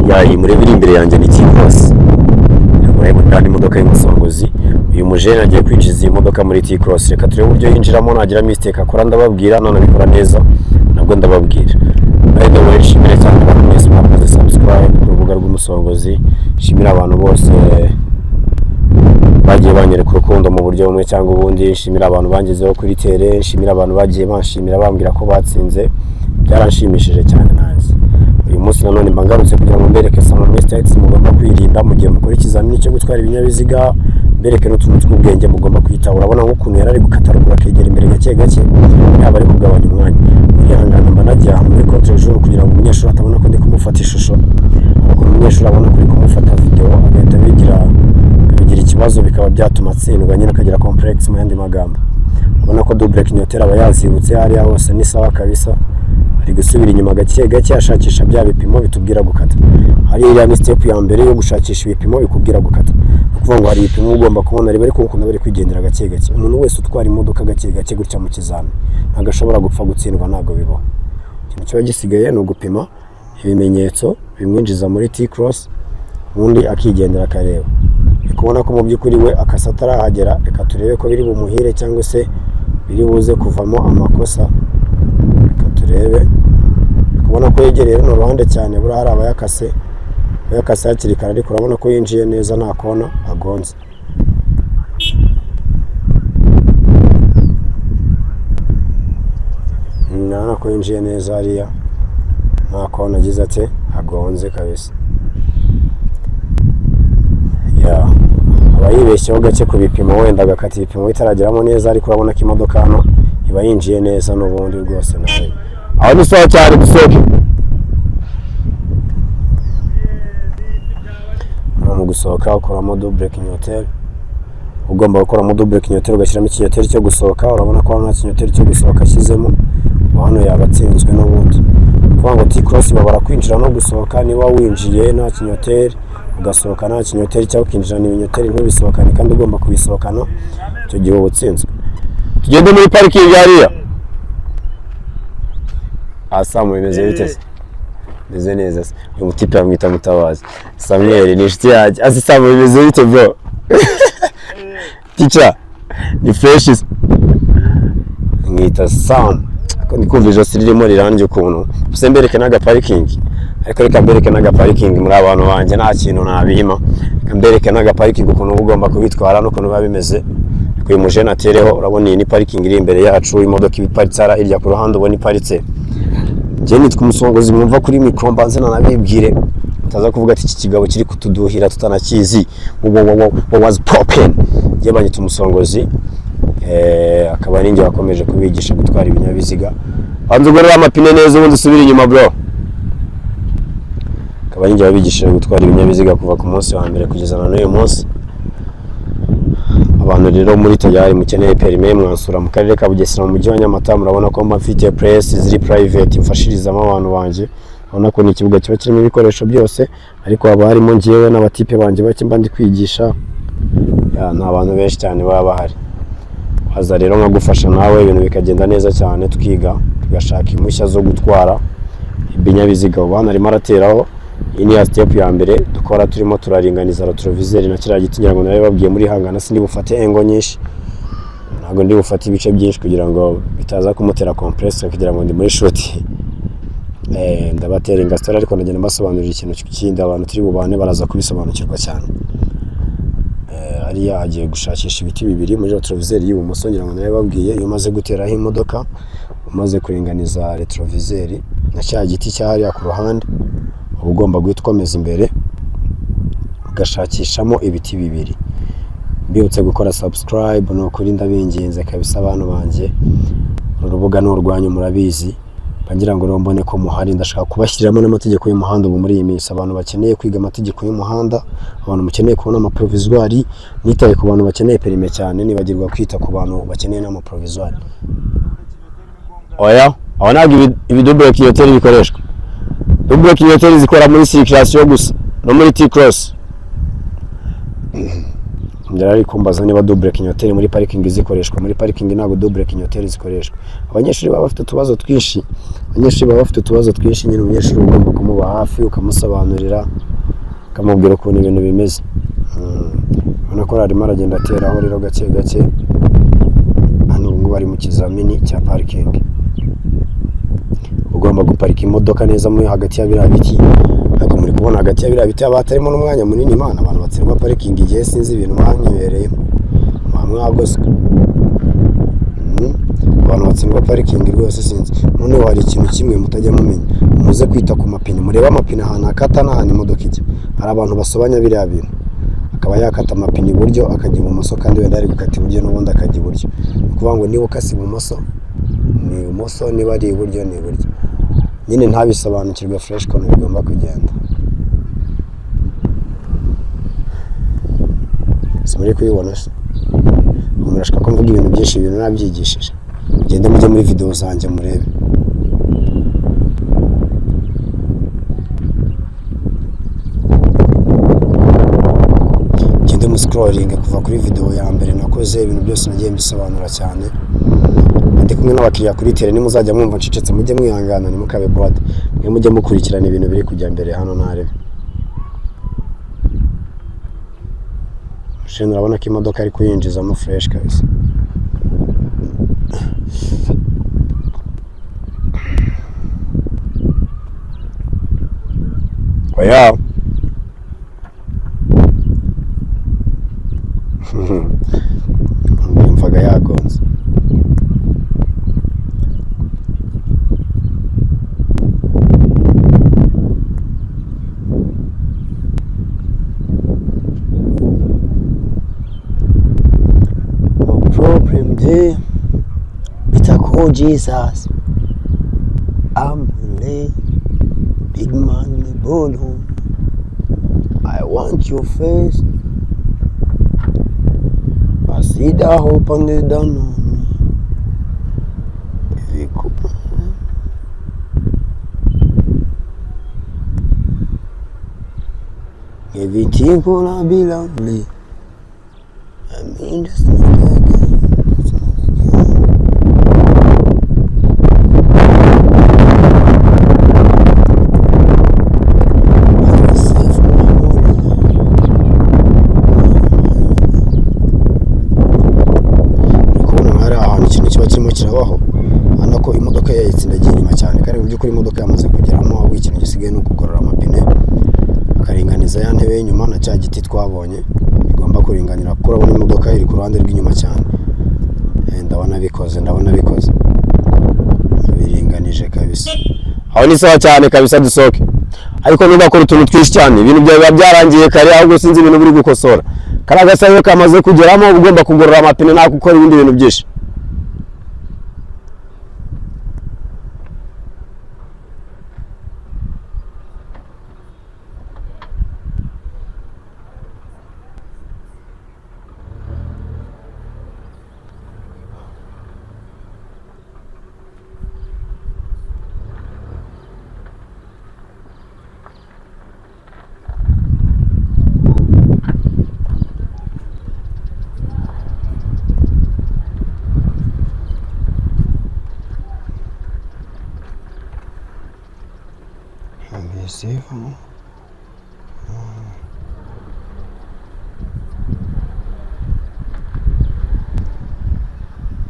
Yayi murebe iri imbere yanjye ni T-Cross. Murabona ni imodoka y'umusongozi. Uyu mujene agiye kwinjiza iyi modoka muri T-Cross. Reka turebe uburyo yinjiramo, nagira mistake akora ndababwira, nanabikora neza nabwo ndababwira. By the way, nshimire cyane abantu mwese mwakoze subscribe ku rubuga rw'umusongozi. Nshimire abantu bose bagiye banyereka urukundo mu buryo bumwe cyangwa ubundi. Nshimira abantu bangezeho kuri terrain, nshimira abantu bagiye banshimira bambwira ko batsinze, byaranshimishije cyane nanjye. Uyu munsi nanone mba ngarutse kugira ngo mbereke some mistakes mugomba kwirinda mu gihe mukora ikizamini cyo gutwara ibinyabiziga, mbereke n'utuntu tw'ubwenge mugomba kwitaho. Urabona nk'ukuntu yari ari gukata ruguru akegera imbere gake gake, yaba ari kugabanya umwanya. Mwihangana, mba nagiye ahantu muri contre-jour kugira ngo umunyeshuri atabona ko ndi kumufata ishusho. Ukuntu umunyeshuri abona ko uri kumufata video agahita bigira ikibazo, bikaba byatuma atsindwa nyine, akagira complex mu yandi magambo. Urabona ko double clignoteur aba yazibutse hariya hose, ni sawa kabisa. Ari gusubira inyuma gake gake ashakisha bya bipimo bitubwira gukata. Hariya ni step ya mbere yo gushakisha ibipimo bikubwira gukata. Ni ukuvuga ngo hari ibipimo ugomba kubona riba, ariko ukunda bari kwigendera gake gake. Umuntu wese utwara imodoka gake gake gutya mu kizami ntabwo ashobora gupfa gutsindwa, ntabwo bibaho. Ikintu kiba gisigaye ni ugupima ibimenyetso bimwinjiza muri T-Cross, ubundi akigendera akareba. Uri kubona ko mu by'ukuri we akasa atarahagera. Reka turebe ko biri bumuhire cyangwa se biri buze kuvamo amakosa. Reka turebe. Uri kubona ko yegereye runo ruhande cyane, buriya hari abayakase, abayakase hakiri kare, ariko urabona ko yinjiye neza nta kona agonze. Urabona ko yinjiye neza hariya nta kona agize ate agonze kabisa. Ya, aba yibeshyeho gake ku bipimo, wenda agakata ibipimo bitarageramo neza, ariko urabona ko imodoka hano iba yinjiye neza n'ubundi rwose. Nawe aho ni sawa cyane. Dusohoke hano. Mu gusohoka ukoramo double clignoteur, ugomba gukoramo double clignoteur, ugashyiramo ikinyoteri cyo gusohoka. Urabona ko hano nta kinyoteri cyo gusohoka ashyizemo, hano yaba atsinzwe n'ubundi. Ni ukuvuga ngo T-Cross babara kwinjira no gusohoka. Niba winjiye nta kinyoteri, ugasohoka nta kinyoteri, cyangwa ukinjirana ibinyoteri ntubisohokane kandi ugomba kubisohokana, icyo gihe uba utsinzwe. Tugende muri parikingi hariya. Asamu, bimeze bite se? Bimeze neza se? Uyu mutipe bamwita Mutabazi Samuel, ni inshuti yanjye. Asi Samu, bimeze bite bro? Teacher, ni fresh se? Mwita Sam. Ariko ndi kumva ijosi ririmo rirandya ukuntu. Gusa mbereke n'agaparikingi, ariko reka mbereke n'agaparikingi. Muri abantu banjye nta kintu nabima. Reka mbereke n'agaparikingi ukuntu uba ugomba kubitwara n'ukuntu biba bimeze. Ariko uyu mujene atereho. Urabona iyi ni parikingi iri imbere yacu, imodoka iba iparitse hariya hirya ku ruhande ubona iparitse. Njye nitwa umusongozi mwumva kuri mikoro, mbanze nanabibwire utaza kuvuga ati iki kigabo kiri kutuduhira tutanakizi. Wo was poppin. Njye banyita umusongozi, akaba ari njye wakomeje kubigisha gutwara ibinyabiziga. Banza ugorore amapine neza ubundi usubire inyuma bro. Akaba ari njye wabigishije gutwara ibinyabiziga kuva ku munsi wa mbere kugeza na n'uyu munsi. Abantu rero muri tayari mukeneye permis, mwansura mu karere ka Bugesera, mu mujyi wa Nyamata. Murabona ko mba mfite press ziri private mfashirizamo abantu banjye. Urabona ko ni ikibuga kiba kirimo ibikoresho byose, ariko haba harimo njyewe n'abatipe banjye bake mba ndi kwigisha. Ya, nta bantu benshi cyane baba bahari. Waza rero nkagufasha nawe, ibintu bikagenda neza cyane, tukiga tugashaka impushya zo gutwara ibinyabiziga. Ubu hano arimo arateraho. Iyi ni ya step ya mbere dukora turimo turaringaniza rétroviseur na kiriya giti. Ngira ngo narabibabwiye muri hangana. Sindi bufate angle nyinshi, ntabwo ndi bufate ibice byinshi kugira ngo bitaza kumutera complexe kugira ngo ndi muri shoot. Ndabatera ingasitari, ariko ndagenda mbasobanurira ikintu kindi. Abantu turi bubane baraza kubisobanukirwa cyane. Hariya agiye gushakisha ibiti bibiri muri rétroviseur y'ibumoso. Ngira ngo narabibabwiye, iyo umaze guteraho imodoka, umaze kuringaniza rétroviseur na cya giti cya hariya ku ruhande, uba ugomba guhita ukomeza imbere ugashakishamo ibiti bibiri. Mbibutse gukora subscribe, ni ukuri ndabinginze kabisa abantu banjye. Uru rubuga ni urwanyu, murabizi. Ngira ngo rero mbone ko muhari, ndashaka kubashyiriramo n'amategeko y'umuhanda. Ubu muri iyi minsi abantu bakeneye kwiga amategeko y'umuhanda, abantu mukeneye kubona amaprovisoire, nitaye ku bantu bakeneye permis cyane, nibagirwa kwita ku bantu bakeneye n'amaprovisoire. Oya, aho ntabwo ibidouble clignoteur bikoreshwa. Double clignoteur zikora muri circulation gusa no muri T-cross. Yari ari kumbaza niba double clignoteur muri parking zikoreshwa. Muri parking ntabwo double clignoteur zikoreshwa. Abanyeshuri baba bafite utubazo twinshi, abanyeshuri baba bafite utubazo twinshi nyine. Umunyeshuri uba ugomba kumuba hafi, ukamusobanurira, ukamubwira ukuntu ibintu bimeze. Ubona ko arimo aragenda ateraho rero gake gake. Hano ubu ngubu ari mu kizamini cya parking. Ugomba guparika imodoka neza muri hagati ya biriya biti, ariko muri kubona hagati ya biriya biti haba hatarimo n'umwanya munini. Imana, abantu batsindwa parking igihe sinzi ibintu mwanyibereyemo, muba mwagoswe. Abantu batsindwa parking rwose sinzi. Noneho hari ikintu kimwe mutajya mumenya: muze kwita ku mapine, murebe amapine ahantu akata n'ahantu imodoka ijya. Hari abantu basobanya biriya bintu, akaba yakata amapine iburyo akajya ibumoso, kandi wenda ari gukata iburyo n'ubundi akajya iburyo. Ni ukuvuga ngo niba ukase ibumoso ni ibumoso, niba ari iburyo ni iburyo nyine. Ntabisobanukirwe fresh ukuntu bigomba kugenda. Si muri kubibona se? Ubu murashaka ko mvuga ibintu byinshi, ibintu nabyigishije. Mugende mujye muri video zanjye murebe. Mugende mu scrolling kuva kuri video ya mbere nakoze, ibintu byose nagiye mbisobanura cyane. Ndi kumwe n'abakiriya kuri terrain, nimuzajya mwumva ncecetse mujye mwihangana, ntimukabe bored. Mwe mujye mukurikirana ibintu biri kujya mbere hano ntarebe. Shene, urabona ko imodoka ari kuyinjizamo fresh kabisa. Oya, yumvaga yagonze. No problem there. Better call Jesus. I'm the big man, the bolo. I want your face. I see the hope on the down on me. If you could. Everything gonna be lovely. I mean, just not again. Just not again. I will save my money. Uri kubona nka hariya ahantu ikintu kiba kirimo kirabaho, urabona ko imodoka yayitsindagiye inyuma cyane, kandi mu by'ukuri imodoka yamaze kugeramo, ahubwo ikintu gisigaye ni ukugorora amapine akaringaniza ya ntebe y'inyuma na cya giti twabonye bigomba kuringanira, kuko urabona imodoka iri ku ruhande rw'inyuma cyane. Ndabona bikoze, ndabona bikoze, biringanije kabisa. Aho ni sawa cyane kabisa, dusohoke. Ariko niba akora utuntu twinshi cyane, ibintu byawe biba byarangiye kare, ahubwo sinzi ibintu biri gukosora. Kariya gasa iyo kamaze kugeramo, uba ugomba kugorora amapine, nta gukora ibindi bintu byinshi.